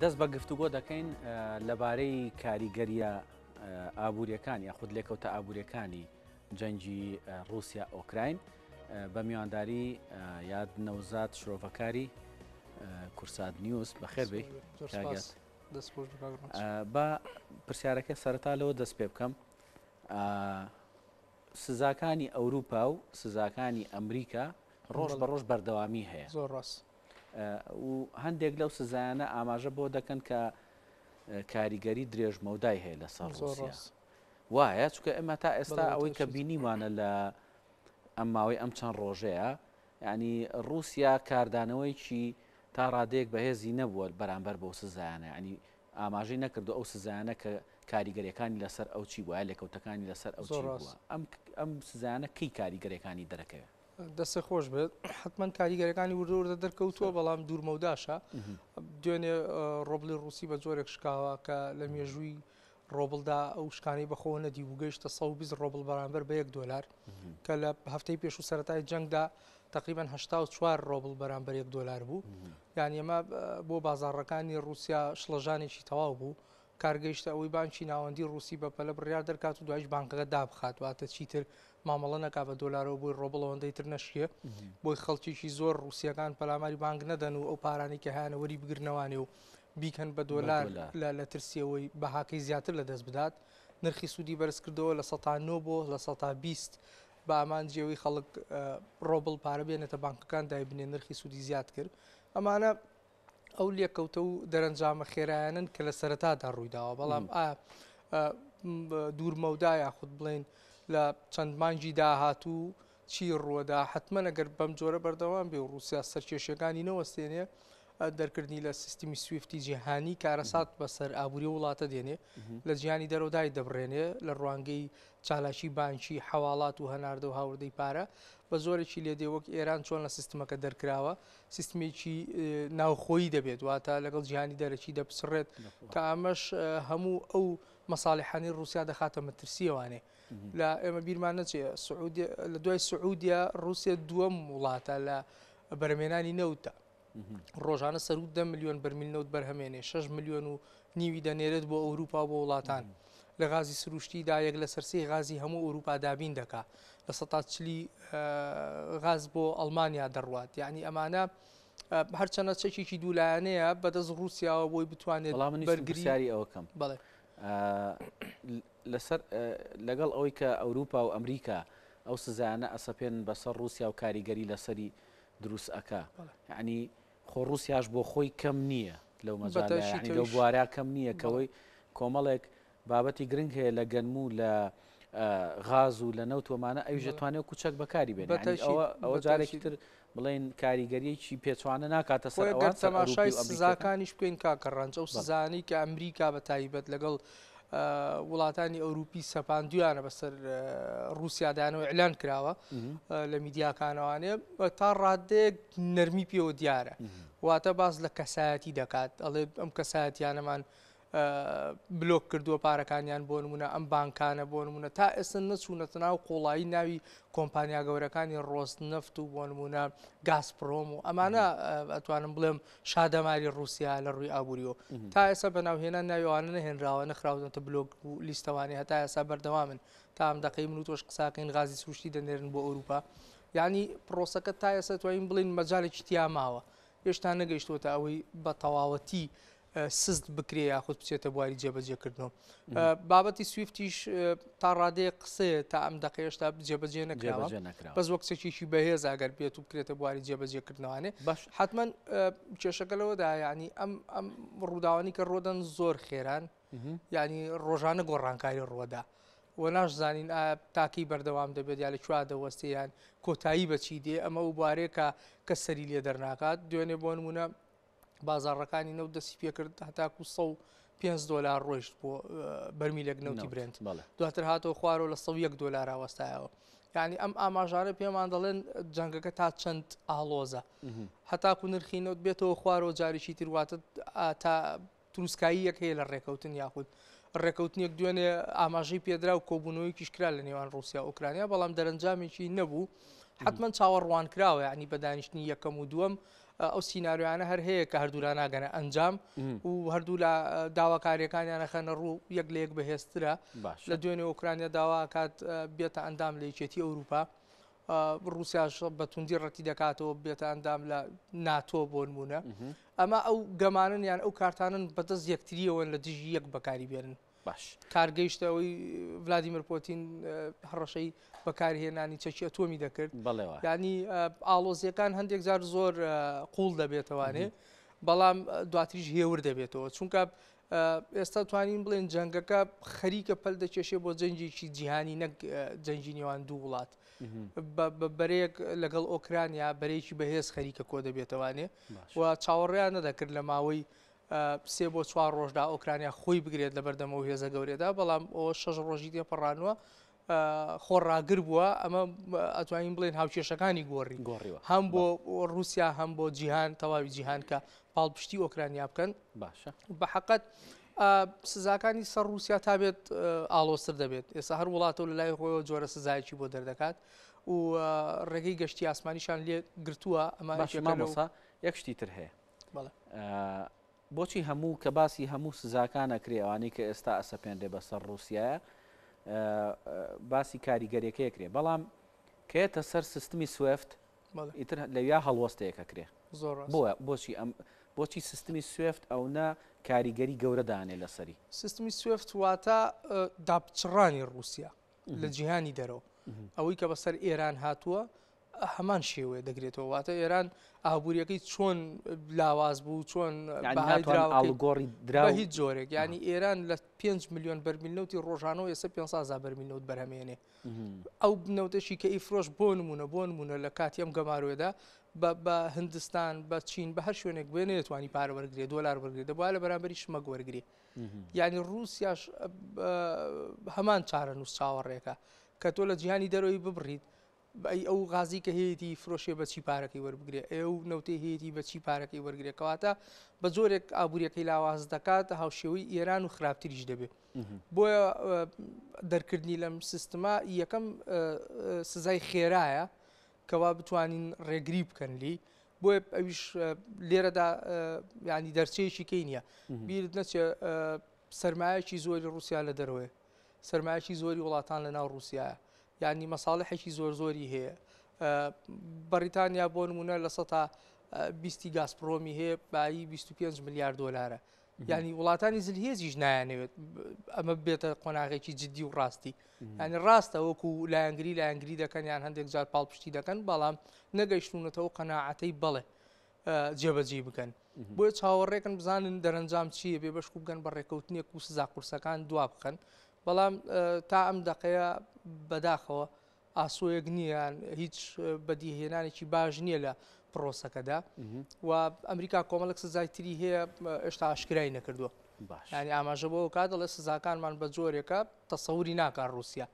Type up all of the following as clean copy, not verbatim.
دەست بە گفتوگۆ دەکەین لەبارەی کاریگەریە ئابوووریەکان یاخود لێکەوتە ئابوووریەکانی جەنگی رووسیا ئۆکراین بە میوانداری یاد نەوزاد شرۆڤەکاری کورسات نیوز بەخێر بێی با پرسیارەکە سەرەتا لەوە دەست پێ بکەم سزاکانی ئەوروپا و سزاکانی ئەمریکا ڕۆژ بە ڕۆژ بەردەوامی هەیە زۆر ڕاست و هەندێک لەو سزایانە ئاماژە بۆ دەکەن کە کاریگەری درێژمەودای هەیە لەسەر ڕوسیا وایە چونکە ئێمە تا ئێستا ئەوەی کە بینیمانە لە ئەم ماوەی ئەم چەند ڕۆژەیە ینی رووسیا کاردانەوەیکی تا ڕادەیەک بەهێزی نەبووە بەرامبەر بەو سزایانە ینی ئاماژەی نەکردو ئەو سزایانە کە کاریگەریەکانی لەسەر ئەو چی بووە لێکەوتەکانی لەسەر ئەو چی بووە ئەم ئەم سزایانە کەی کاریگەریەکانی دەرەکەوێت؟ دەستت خۆش بێت حتمما کاریگەرەکانی وردە وردە دەرکەوتووە بەڵام دوورمەوداشە دوێنێ ڕۆبلی ڕوسی بە جۆرێک شکاوە کە لە مێژووی ڕۆبڵدا ئەو شکانی بەخۆوە نەدی بوو گەیشتە 120 ڕۆبڵ بەرامبەر بە یەک دۆلار کە لە هەفتەی پێش و سەرەتای جەنگدا تقریبا 84 ڕۆبڵ بەرامبەر یەک دۆلار بوو یان ئێمە بۆ بازاڕەکانی رووسیا شڵەژانێکی تەواو بوو کار گەیشتە ئەوەی بانکی ناوەندی ڕووسی بە پەلە بڕیار دەرکات و دوایش بانکەکە دابخات واتە چیتر مامەڵە نەکا بە دۆلارەوە بۆی ڕۆبڵ ئەوەندەی تر نەشکێ بۆی خەڵکیی زۆر ڕووسیەکان پەلاماری بانک نەدەن و ئەو پارانەی کە هەیانە وەری بگرنەوانێ و بیکەن بە دۆلار لە ترسیەوەی بەهاکەی زیاتر لە دەست بدات نرخی سوودی بەرزکردەوە 9% بۆ 20% بە ئامانجی ئەوەی خەڵک ڕۆبڵ پارە بێنێتە بانکەکان دایبنێ نرخی سوودی زیاد کرد ئەمانە ئەو لێکەوتە و دەرەنجامە خێرایانن کە لە سەرەتادا ڕوویداوە بەڵام ئایا دوورمەودا یاخود بڵێن لە چەند مانگی داهاتوو چی ڕووەدا حتمما ئەگەر بەم جۆرە بەردەوام بێ و رووسیا سەرکێشیەکانی نەوەستێنێ دەرکردنی لە سیستمی سویفتی جیهانی کارەسات بەسەر ئابووری وڵاتە دێنێ لە جیهانی دەرەوەدای دەبڕێنێ لە ڕوانگەی چالاکی بانکی حەواڵات و هەناردە و هاوردەی پارە بە زۆرێکی لێدێ وەک ئێران چۆن لە سیستمەکە دەرکراوە سیستمێکی ناوخۆیی دەبێت واتە لەگەڵ جیهانی دەرەکی دەپچڕێت کە ئەمەش هەموو ئەو مەساڵحانی رووسیا دەخاتە مەترسیەوانێ لە ئێمە بیرمان نەچێ سعودیە لە دوای سعودیە رووسیا دووەم وڵاتە لە بەرەمێنانی نەوتە ڕۆژانە سەرو دە ملیۆن بەرمیل نەوت بەرهەمێنێ 6 ملیۆن و نیوی دەنێرێت بۆ ئەوروپا بۆ وڵاتان. لە غازی سروشتیدا یەک لەسەر سێی غازی هەموو ئەوروپا دابین دەکا لە سەتا چلی غاز بۆ ئەڵمانیا دەڕوات یعنی ئەمانە هەرچەنە چەکێکی دوولایەنەیە بەدەست رووسیاوە بۆی بتوانێت بەرگریاری ئەوەکەم بەڵێ لەسەر لەگەڵ ئەوەی کە ئەوروپا و ئەمریکا ئەو سزایانە ئەسەپێن بەسەر رووسیا و کاریگەری لەسەری دروست ئەکا یعنی خۆ ڕووسیاش بۆ خۆی کەم نییە لەو مەجالە یانی لەو بوارە کەم نییە کەەوەی کۆمەڵێک بابەتی گرنگ هەیە لە گەنم و لە غاز و لە نەوت ومانە ئەویش دەتوانێت وەکو چەک بەکاری بێنێ ئەوە ئەوە جارێکی تر بڵێن کاریگەریەکی پێچوانە ناکاتە سەر ئەوان تەماشای سزاکانیش بکەین کاکە ڕەنج ئەو سزانەی کە ئەمریکا بە تایبەت لەگەڵ وڵاتانی ئەوروپی سەپاندویانە بەسەر رووسیادانەوە ئیعلان کراوە لە میدیاکانەوانێ تا ڕادەیەک نەرمی پێوە دیارە واتە باس لە کەسایەتی دەکات ئەڵێ ئەم کەسایەتیانەمان بلۆک کردووە پارەکانیان بۆ نمونە ئەم بانکانە بۆ نمونە تا ئێستا نەچوونەتە ناو قوڵایی ناوی کۆمپانیا گەورەکانی ڕۆست نەفت و بۆ نمونە گازپرۆم و ئەمانە ئەتوانم بڵێم شادەماری ڕووسیا لە ڕووی ئابووریەوە تا ئێستا بە ناوهێنان ناوی ئەوانە نەهێنراوە نەخراونەتە بلۆک و لیستەوانی هەتا ئێستا بەردەوامن تا ئەم دەقەی من و تۆش قساکەین غازی سروشتی دەنێرن بۆ ئەوروپا یعنی پرۆسەکە تا ئێستا توانین بڵین مەجالێکی تیا ماوە هێشتا نەگەیشتووەتە ئەوەی بە تەواوەتی سست بکرێ یاخود بچێتە بواری جێبەجێکردنەوە بابەتی سویفتیش تا ڕادەیە قسەیە تا ئەم دەقەی هێشتا جێبەجێ نەکراوە بەس وەک چەکێکی بەهێز ئەگەر بێت و بکرێتە بواری جێبەجێکردنەوانێ باش حتمما کێشەکە لەوەدا یعنی ئەم ئەم ڕووداوانی کە ڕۆدەن زۆر خێران یعنی ڕۆژانە گۆڕانکاری ڕووەدا و ناشزانین ئایا تاکی بەردەوام دەبێت یا لە کوێ دەوەستێ یان کۆتایی بەچی دێ ئەمە و بوارێکە کە سەری لێ دەرناکات دوێنێ بۆ نمونە بازاڕەکانی نەوت دەستی پێکرد هەتاکو 105 دۆلار ڕۆیشت بۆ بەرمیلێک نەوتی برێنت دواتر هاتەوە خوارەوە لە 101 دۆلار وەستایەوە یعنی ئەم ئاماژانە پێمان دەڵێن جەنگەکە تا چەند ئاڵۆزە هەتاکو نرخی نەوت بێتەوە خوارەوە جارێکی تر واتە تا تروسکاییەک هەیە لە ڕێکەوتن یاخود ڕێکەوتنێک دوێنێ ئاماژەی پێدرا و کۆبوونەوەیەکیش کرا لە نێوان ڕووسیا و ئۆکرانیا بەڵام دەرەنجامێکی نەبوو حتمما چاوەڕوانکراوە یعنی بە دانیشتنی یەکەم و دووەم. ئەو سیناریۆیانە هەر هەیە کە هەردوولا ناگەنە ئەنجام و هەردوولا داواکاریەکانیان ئەخەنە ڕوو یەک لە یەک بەهێزترە لە دوێنێ ئۆکرانیا داوا ئەکات بێتە ئەندام لە یەکێتی ئەوروپا ڕووسیاش بە توندی ڕەتی دەکاتەوە بێتە ئەندام لە ناتۆ بۆ نمونە ئەمە ئەو گەمانن یان ئەو کارتانن بەدەست یەکتریەوەن لە دژی یەک بەکاری بێنن. باش. کار گەیشتە ئەوەی ڤلادیمیر پۆتین هەڕەشەی بەکارهێنانی چەکی ئەتۆمی دەکرد. بەڵێ وایە. یانی ئاڵۆزییەکان هەندێک جار زۆر قووڵ دەبێتەوانێ بەڵام دواتریش هێور دەبێتەوە چونکە ئێستا توانین بڵێن جەنگەکە خەریکە پەل دەکێشێ بۆ جەنگێکی جیهانی نەک جەنگی نێوان دوو وڵات بە بەرەیەک لەگەڵ ئۆکرانیا بەرەیەکی بەهێز خەریکە کۆ دەبێتەوانێ و چاوەڕێیان نەدەکرد لە ماوەی سێ بۆ چوار ڕۆژدا ئۆکرانیا خۆی بگرێت لە بەردەم ئەو هێزە گەورەدا، بەڵام ئەوە شەش ڕۆژی تێپەڕانووە خۆڕاگر بووە، ئەمە ئەتوانین بڵێن هاوکێشەکانی گۆڕی گۆڕیوە هەم بۆ ڕووسیا هەم بۆ جیهان تەواوی جیهان کە پاڵپشتی ئۆکرانیا بکەن باشە بە حقت سزاکانی سەر رووسیا تا بێت ئاڵۆزتر دەبێت ئێستا هەر وڵاتەوە لە لای خۆیەوە جۆرە سزایەکی بۆ دەردەکات و ڕێگەی گەشتی ئاسمانیشان لێ گرتووە ئەمە مامۆسا یەک شتی تر هەیە بۆچی هەموو کە باسی هەموو سزاکان ئەکرێ ئەوانەی کە ئێستا ئەسەپێنرێ بەسەر ڕووسایە باسی کاریگەریەکەی کرێ بەڵام کەێتە سەر سیستمی سوێفت ئیتر لەویا هەڵوەستەیەکە کرێ بۆ بۆچی ئەم بۆچی سیستمی سوێفت ئەو نە کاریگەری گەورە دانێ لەسەری سیستمی سوێفت واتە دابچڕانی رووسیا لە جیهانی دەرەوە ئەوەی کە بەسەر ئێران هاتووە هەمان شێوەیە دەگرێتەوە واتە ئێران ئابوووریەکەی چۆن لاواز بوو چۆن ئاڵگۆڕی درا هیچ جۆرێک ینی ئێران لە 5 میلیۆن بەرمیل نەوتی ڕۆژانەوە ئێستا 500 بەرمیل نەوت بەرهەمێنێ ئەو نەوتەشی کە ئیفرۆش بۆ نمونە بۆ نمونە لە کاتی ئەم گەمارۆێدا بە هندستان بە چین بە هەر شوێنێک بێ نەیەتوانی پارە وەرگێ دۆلار وەرگێ دەبوا لە بەرامبەری شمەک وەرگێ یعنی رووسیاش هەمان چارەنووس چاوەڕێکە کە تۆ لە جیهانی دەرەوەی ببڕیت ئەی ئەو غازی کە هەیەتی فرۆشێ بە چی پارەکەی وەربگرێ ئەی ئەو نەوتەی هەیەتی بە چی پارەکەی وەرگرێ کەواتە بە جۆرێک ئابووریەکەی لاواز دەکات هاوشێوەی ئێران و خراپتریش دەبێت بۆیە دەرکردنی لەم سیستمە یەکەم سزای خێرایە کەوا بتوانین ڕێگری بکەن لی بۆیە ئەویش لێرەدا ینی دەرچەیەکی کەی نییە بیرت نەچێ سرمایەکی زۆری رووسیا لە دەرەوەی سەرمایەکی زۆری وڵاتان لە ناو ڕووسیایە یانی مەساڵحێکی زۆر زۆری هەیە بەریتانیا بۆ نمونە لە سەتا بیستی گازپرۆمی هەیە بایی 25 ملیار دۆلارە یعنی وڵاتانی زلهێزیش نایانەوێت ئەمە بێتە قۆناغێکی جددی و ڕاستی ینی ڕاستە وەکو لایەنگری لایەنگری دەکەن یان هەندێک جار پاڵپشتی دەکەن بەڵام نەگەیشتونەتەوە قەناعەتەی بەڵێ جێبەجێی بکەن بۆیە چاوەڕێکن بزانن دەرەنجام چییە بێ بەشک بگەن بە ڕێککەوتنێک و سزا قورسەکان دوا بخەن بەڵام تا ئەم دەقەیە بەداخەوە ئاسۆیەک نییە هیچ بەدیهێنانێکی باش نییە لە پرۆسەکەدا و ئەمریکا کۆمەڵک سزای تری هەیە ئێشتا ئاشکرای نەکردووە ینی ئاماژە بۆ کات دەڵێ سزاکانمان بە جۆرێکە تەسەوری ناکات رووسیا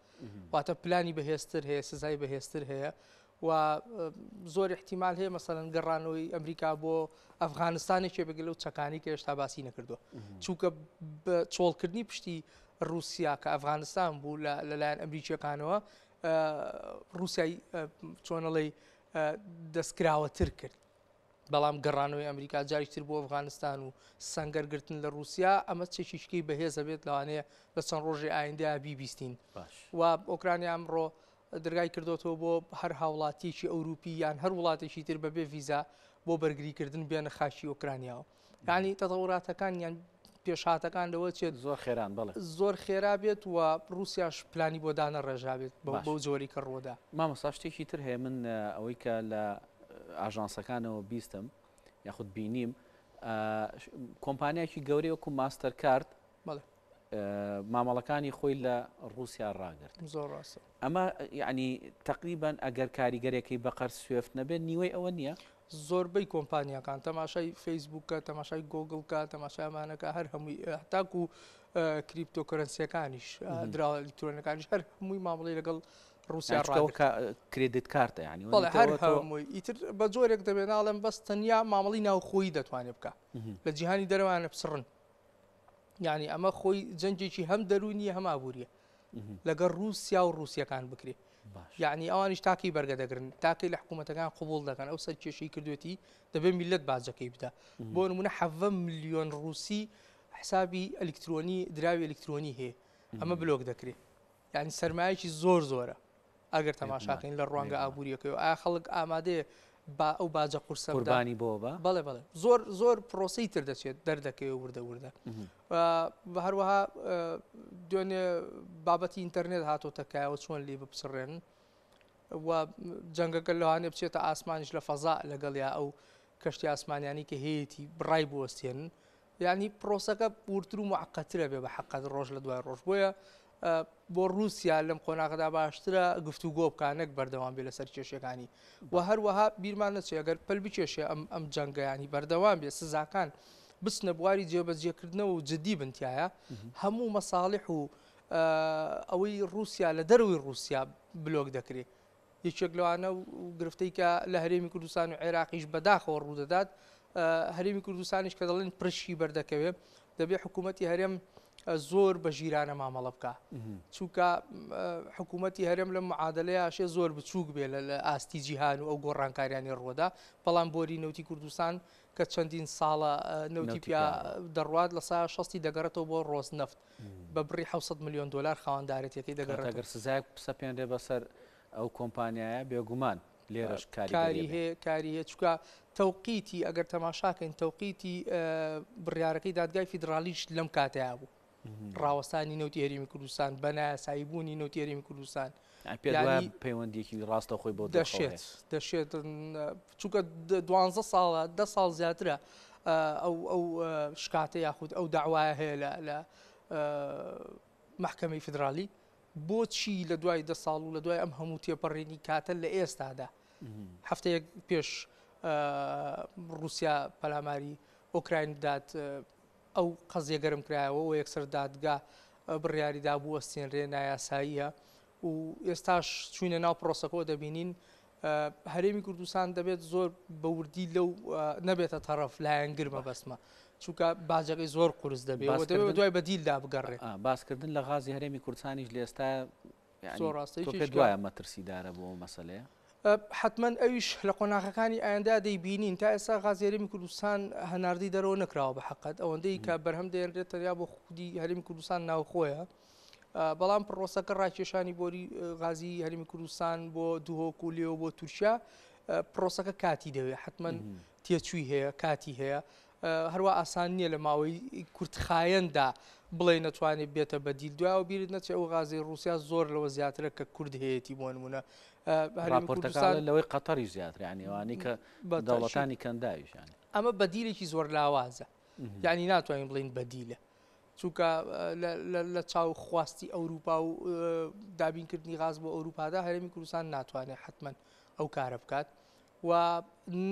واتە پلانی بەهێزتر هەیە سزای بەهێزتر هەیە و زۆر احتیمال هەیە مەسەلەن گەڕانەوەی ئەمریکا بۆ ئەفغانستانێکێ بگە لەو چەکانی کە هێشتا باسی نەکردووە چونکە چۆڵکردنی پشتی رووسیا کە ئەفغانستان بوو لەلایەن ئەمریکیەکانەوە رووسای چۆنەڵی دەستکراوەتر کرد بەڵام گەڕانەوەی ئەمریکا جارێکی تر بۆ ئەفغانستان و سەنگەر گرتن لە رووسیا ئەمە چێکیشکەی بەهێزە بێت لەوانەیە لە چەند ڕۆژی ئایندە بیبیستین و ئۆکرانیا ئەمڕۆ دەرگای کردۆتەوە بۆ هەر هاوڵاتیەکی ئەوروپی یان هەر وڵاتێکی تر بەبێ ڤیزا بۆ بەرگریکردن بێنە خاکی ئۆکرانیاوە یعنی تەتەوراتەکان یان پێشهاتەکان لەوە چێت زۆر خێران بەڵێ زۆر خێرا بێت و رووسیاش پلانی بۆ دانەڕێژرابێت بەو جۆری کە ڕوودا. مامۆستا شتێکی تر هەیە من ئەوەی کە لە ئاژانسەکانەوە بیستم یاخود بینیم کۆمپانیایکی گەورەی وەکو ماستەر کارد مامەڵەکانی خۆی لە ڕووسیا ڕاگرت زۆر ڕاستە ئەمە یعنی تقریبان ئەگەر کاریگەرێکی بەقەر سوێفت نەبێت نیوەی ئەوە نییە زۆربەی کۆمپانیاکان تەماشای فەیسبووکە تەماشای گۆگڵکە تەماشای ئەمانەکە هەر هەمووی هەتاکو cryptocurrency ەکانیش دراوە ئەلیکترۆنەکانیش هەر هەمووی مامەڵەی لەگەڵ ڕووسیا credit card ە ینی هەر هەمووی ئیتر بە جۆرێک دەبێت ناڵێم بەس تەنیا مامەڵی ناوخۆیی دەتوانێت بکە لە جیهانی دەرەوانە پچڕن یعنی ئەمە خۆی جەنگێکی هەم دەروونیە هەم ئابووریە لەگەڵ رووسیا و رووسەکان بکرێ. یعنی ئەوانیش تاکی بەرگە دەگرن تاکی لە حکوومەتەکان قوبول دەکەن ئەو سەرکێشی کردوێتی دەبێت میلەت باجەکەی بدە بۆ نمونە حەڤە ملیۆن ڕووسی حسابی ئەلیکترۆنی دراوی ئەلیکترۆنی هەیە ئەمە بلۆک دەکرێت یعنی سەرمایەکی زۆر زۆرە ئەگەر تەماشاکەین لە ڕوانگە ئابووریەکەی ئایا خەڵک ئامادەیە با ئەو باجە قورسە قوربانی بۆ بە بەڵێ بەڵێ زۆر زۆر پرۆسی تر دەچێت دەردەکەوێت وردە وردە هەروەها دوێنێ بابەتی ئینتەرنێت هاتۆتە کایەوە چۆن لی بپچڕێن و جەنگەکە لەوانێ بچێتە ئاسمانیش لە فەزا لەگەڵ یا ئەو کەشتی ئاسمانیانی کە هەیەی بڕای بوەستێنن یانی پرۆسەکە وردتر و معقدترە بێ بە حقت ڕۆژ لە دوای ڕۆژ بۆیە بۆ رووسیا لەم قۆناغدا باشترە گفتوگۆ بکە نەک بەردەوام بێ لەسەر کێشەکانی و هەروەها بیرمان نەچێ ئەگەر پەل بکێشێ ئەم ئەم جەنگەیانی بەردەوام بێ سزاکان بچنە بواری جێبەجێکردنەوە و جددی بنتایە هەموو مەساڵح و ئەوەی رووسیا لە دەرەوەی رووسیا بلۆک دەکرێت یەکێک لەوانە و گرفتەی کە لە هەرێمی کوردستان و عێراقیش بەداخەوە ڕوودەدات هەرێمی کوردستانیش کە دەڵێن پرشی بەردەکەوێت دەبێت حکوومەتی هەرێم زۆر بە ژیرانە مامەڵە بکە چونکە حکوومەتی هەرێم لە معادلەیاشێ زۆر بچووک بێ لە ئاستی جیهان و ئەو گۆڕانکاریانی ڕووەدا بەڵام بۆری نەوتی کوردستان کە چەندین ساڵە نەوتی پیا دەڕوات لە سا شستی دەگەڕێتەوە بۆ ڕۆز نەفت بە بڕی 700 میلیۆن دلار خاوەندارێتیەکەی دەگەڕێت گەر سزایەک بسەپێنرێ بەسەر ئەو کۆمپانیایە بێگومان لێرەش کاریگەری هەیە کاری هەیە چونکە تەوقیتی ئەگەر تەماشاکەین تەوقیتی بڕیارەکەی دادگای فیدراڵیش لەم کاتەیا بوو ڕاوەستانی نەوتی هەرێمی کوردستان بە نایاسایی بوونی نەوتی هەرێمی کوردستان یانی پەیوەندیەکی ڕاستەوخۆی بۆ دەشێت دەشێت چونکە دوانزە ساڵە دە ساڵ زیاترە ئەو ئەو شکاتە یاخود ئەو داوایە هەیە لە مەحکەمەی فیدرالی بۆچی لە دوای دە ساڵ و لە دوای ئەم هەموو تێپەڕینی کاتە لە ئێستادا هەفتەیەک پێش رووسیا پەلاماری ئۆکراین بدات ئەو قەزیە گەرم کرایەوە و یەکسەر دادگا بڕیاری دا بوەستێنرێ نایاساییە و ئێستاش چوینە ناو پرۆسەکەەوە دەبینین هەرێمی کوردستان دەبێت زۆر بە وردی لەو نەبێتە تەڕەف لایەنگر مەبەستمە چونکە باجەکەی زۆر قورس دەبێت و دەبێت بەدوای بەدیلدا بگەڕێت. باسکردن لە غازی هەرێمی کوردستانیش لە ئێستا یانی زۆر ڕاستە تۆ پێت وایە مەترسیدارە بۆ ئەو مەسەلەیە؟ حەتمەن ئەویش لە قۆناغەکانی ئایندە دەیبینین تا ئێستا غازی هەرێمی کوردستان هەناردەی دەرەوە نەکراوە بە حەقەت ئەوەندەی کە بەرهەم دێنرێت تەنیا بۆ خودی هەرێمی کوردستان ناوخۆیە بەڵام پڕۆسەکە ڕاکێشانی بۆری غازی هەرێمی کوردستان بۆ دهۆک و لێوە بۆ تورکیا پرۆسەکە کاتی دەوێت حتمما تێچووی هەیە کاتی هەیە هەروە ئاسان نییە لە ماوەی کورتخایەندا بڵێ نەتوانێت بێتە بەدیل دوایەوە بیرت نەچێ ئەو غازی رووسیا زۆر لەوە زیاترە کە کورد هەیەی بۆ نمونە راپۆرتەکان لەوەی قەتەری زیاتر ینیوانی کە دەوڵەتانی کەنداویشان ئەمە بەدیلێکی زۆر لاوازە یعنی ناتوانین بڵین بەدیلە چونکە لە چاو خواستی ئەوروپا و دابینکردنی غاز بۆ ئەوروپادا هەرێمی کوردستان ناتوانێت حتمما ئەو کارە بکات و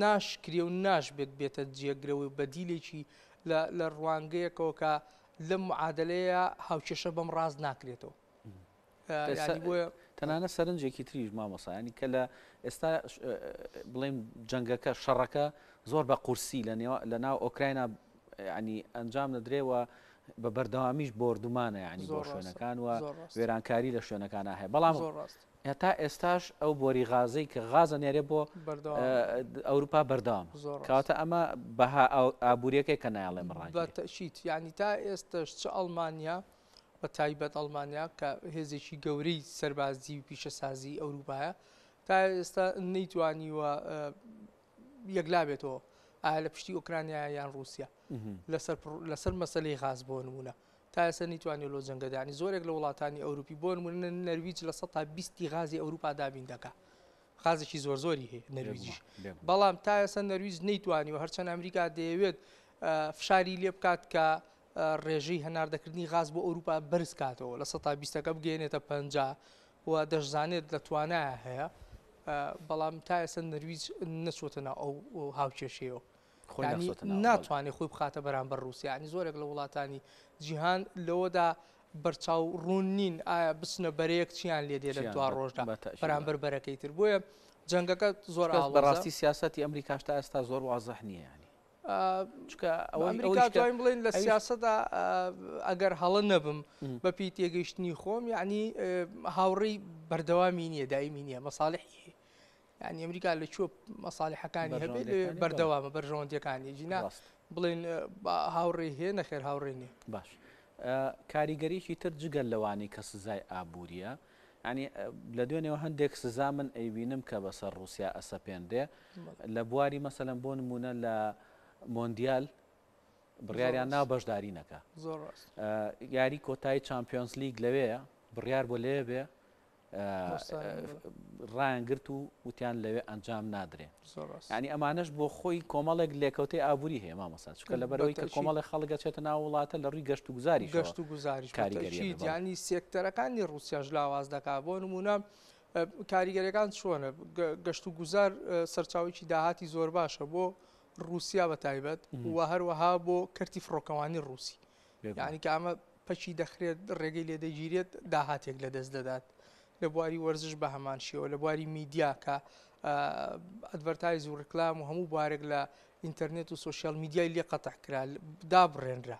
ناشکرێ و ناشبێت بێتە جێگرەوەی بەدیلێکی لە ڕوانگەیەکەوە کە لەم معادلەیە هاوکێشە بەم ڕاست ناکرێتەوە. تەنانەت سەرنجێکی تریش مامۆستا ینی کە لە ئێستا بڵێم جەنگەکە شەڕەکە زۆر بە قورسی لە لە ناو ئۆکراینا ینی ئەنجام دەدرێەوە بە بەردەوامیش بۆردومانە ینی بۆ شوێنەکان و وێرانکاری لە شوێنەکانە هەیە بەڵام هەتا ئێستاش ئەو بۆری غازەی کە غازە نێرێ بۆ ئەوروپا بەردەوام کەواتە ئەمە بەها ئابوووریەکەی کە نایڵێ بڕاکیت ینی تا ئێستش چ ئەڵمانیا بە تایبەت ئەڵمانیا کە هێزێکی گەورەی سەربازی و پیشەسازی ئەوروپایە تا ئێستا نەیتوانیوە یەکلا بێتەوە ئایا لە پشتی ئۆکرانیا یان رووسیا لەسەر لەسەر مەسلەی غاز بۆ نمونە تا ئێستا نیتوانانی لۆ جەنگەدانی زۆرێک لە وڵاتانی ئەوروپی بۆ نمونە نەرویج لە 120 غازی ئەوروپا دابین دەکا غازێکی زۆر زۆری هەیە نەرویجیش بەڵام تا ئێستا نەرویج نەیتوانی و هەرچەند ئەمریکا دەیەوێت فشاری لێ بکات کە ڕێژەی هەناردەکردنی غاز بۆ ئەوروپا بەرز کاتەوە لە سەتا بیستەکە بگەیەنێتە 50 و دەشزانێت لە توانایە هەیە بەڵام تا ئێستا نەرویج نەچۆتە ناو ئەو هاوکێشەیەوە ناتوانێت خۆی بخاتە بەرامبەر رووسیا ینی زۆرێک لە وڵاتانی جیهان لەوەدا بەرچاو ڕوون نین ئایا بچنە بەرەیەک چیان لێ دێ لە دوا ڕۆژدا بەرامبەر بەرەکەی تر بۆیە جەنگەکە زۆر بەڕاستی سیاستی ئەمریکاش تا ئێستا زۆر وازح نییە ینی. چونکە ئەوە ئەمریکا توانین بڵێن لە سیاسەتا ئەگەر هەڵە نەبم بە پێی تێگەیشتنی خۆم یعنی هاوڕێی بەردەوامی نییە دایمی نییە مەساڵحی یعنی ئەمریکا لە کوێ مەساڵحەکانی هەبێت بەردەوامە بەرژەوەندیەکانی جینا بڵێن هاوڕێ هەیە نەخێر هاوڕێ نیە باش کاریگەریی تر جگەل لەوانەی کە سزای ئابووریە یانی لە دوێنێوە هەندێک سزا من ئەیبینم کە بەسەر ڕووسیا ئەسەپێنرێ لە بواری مەسەلەن بۆ نمونە لە مۆندیال بڕیاریان نا بەشداری نەکە یاری کۆتایی چمپیۆنس لیگ لەوەیە بڕیار بۆ لێ بێ ڕایان گرت و وتیان لەوێ ئەنجام نادرێ ینی ئەمانەش بۆ خۆی کۆمەڵێک لێکەوتەی ئابووری هەیە مامۆستا چونکە لەبەرەوەی کە کۆمەڵێک خەڵک ئەچێتە ناو وڵاتە لە ڕووی گەشت و گوزاری گەشت و گوزاریش کاریگەری یانی سێکتەرەکانی ڕووسیاش لاواز دەکات بۆ نمونە کاریگەریەکان چۆنە گەشت و گوزار سەرچاوێکی داهاتی زۆر باشە بۆ رووسیا بە تایبەت و هەروەها بۆ کەرتی فڕۆکەوانی ڕووسی یعنی کە ئەمە پەکی دەخرێت ڕێگەی لێ دەگیرێت داهاتێک لە دەست دەدات لە بواری وەرزش بە هەمان شێوە لە بواری میدیا کە advertise و ڕیکلام و هەموو بوارێک لە ئینتەرنێت و سۆشیال میدیای لێ قەتع کرا دابڕێنرا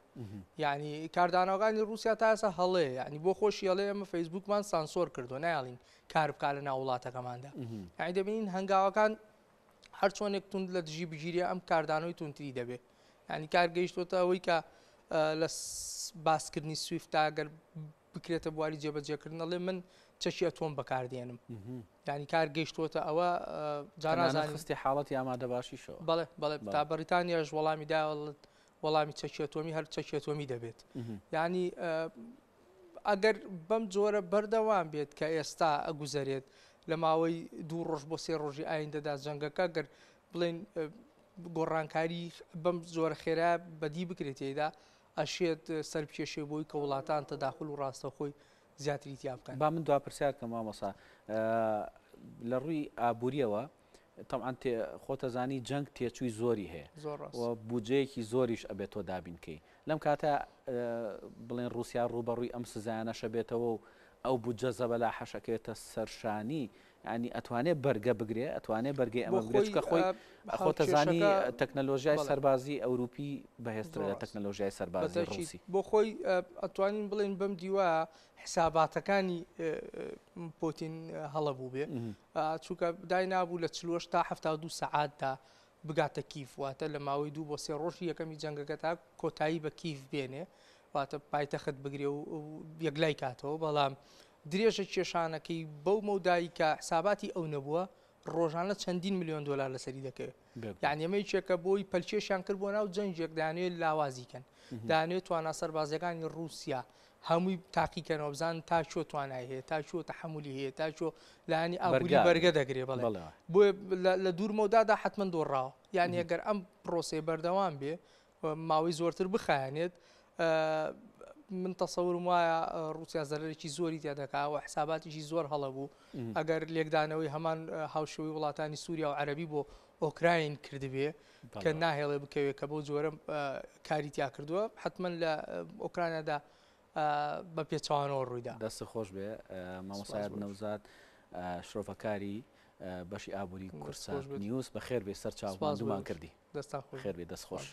یعنی کاردانەوەکانی رووسیا تا ئێستا هەڵەیە یعنی بۆ خۆشی هەڵەیە ئەمە فەیسبوکمان سانسۆر کردو نایڵین کار بکا لە ناو وڵاتەکەماندا یعنی دەبینین هەنگاوەکان هەر چۆنێک توند لە دژی بگیرێ ئەم کاردانەوەی توندتری دەبێت یعنی کار گەیشتوتە ئەوەی کە لە باسکردنی سویفتا گەر بکرێتە بواری جێبەجێکردن ئەڵێ من چەکی ئەتۆم بەکاردێنم یعنی کار گەیشتووەتە ئەوە جانازانی خستی حاڵەتی ئامادەباشیشەوە بەڵێ بەڵێ تا بەریتانیاش وەڵامی دا وەڵامی چەکی ئەتۆمی هەر چەکی ئەتۆمی دەبێت یعنی ئەگەر بەم جۆرە بەردەوام بێت کە ئێستا ئەگوزەرێت لە ماوەی دوو ڕۆژ بۆ سێ ڕۆژی ئایندەدا جەنگەکە گەر بڵێن گۆڕانکاری بەم جۆرە خێرا بەدی بکرێت تێیدا ئەشێت سەربکێشێ بۆی کە وڵاتان تەداخول و ڕاستەوخۆی زیاتری تیا بکەن. با من دوا پرسیار کەم مامۆستا لە ڕووی ئابووریەوە تەبعەن خۆتەزانی جەنگ تێچووی زۆری هەیە زۆر ڕاست و بودجەیەکی زۆریش ئەبێت تۆ دابین کەی لەم کاتە بڵێن ڕووسیا ڕووبەڕووی ئەم سزایانەشە بێتەوە و ئەو بودجە زەبەلاحەش ئەکەوێتە سەرشانی یانی ئەتوانێ بەرگە بگرێ ئەتوانێ بەرگەی ئەمە بگرێت چونکە خۆی خۆتەزانی تەکنەلۆژیای سەربازی ئەوروپی بەهێزترە لە تەکنەلۆژیای سەربازی ڕوسی. بۆ خۆی ئەتوانین بڵێین بەم دیوە حساباتەکانی پۆتین هەڵە بووبێ چونکە داینابوو لە 48 تا 72 سەعاتدا بگاتە کیف واتە لە ماوەی دوو بۆ سێ ڕۆژی یەکەمی جەنگەکە تا کۆتایی بە کیف بێنێ واتە پایتەخت بگرێ و یەکلای کاتەوە بەڵام درێژە کێشانەکەی بەو مەودایی کە حساباتی ئەو نەبووە ڕۆژانە چەندین ملیۆن دۆلار لەسەری دەکەوێت یعنی ئەمە یەکێکە بۆی پەلکێشیان کرد بۆ ناو جەنگێک دانێت لاوازی کەن دانێت توانا سەربازیەکانی رووسیا هەمووی تاقیکەنەوە بزان تا چۆ توانای هەیە تا چۆ تەحملی هەیە تا چۆ لایەنی ئابووری بەرگە دەگرێ بەڵێ بۆیە لە دوور مەودادا حتمما دۆڕاوە یعنی ئەگەر ئەم پرۆسەی بەردەوام بێ ماوەی زۆرتر بخایەنێت من تەسەورم وایە ڕووسیا زەرەرێکی زۆری تیا دەکا و حساباتیشی زۆر هەڵە بوو ئەگەر لێکدانەوەی هەمان هاوشێوەی وڵاتانی سووریا و عەربی بۆ ئۆکراین کردبێ کە ناهێڵێ بکەوێت کە بەو جۆرە کاری تیا کردووە حتمما لە ئۆکرانیادا بە پێچوانەوە ڕوویدا. دەست خۆش بێ مامۆستا نەوزاد شرۆڤەکاری بەشی ئابووری کوردسات نیوز بەخێر بێ سەر چاو ماندوومان کردی. دەستان خۆش. خێر بێ دەست خۆش.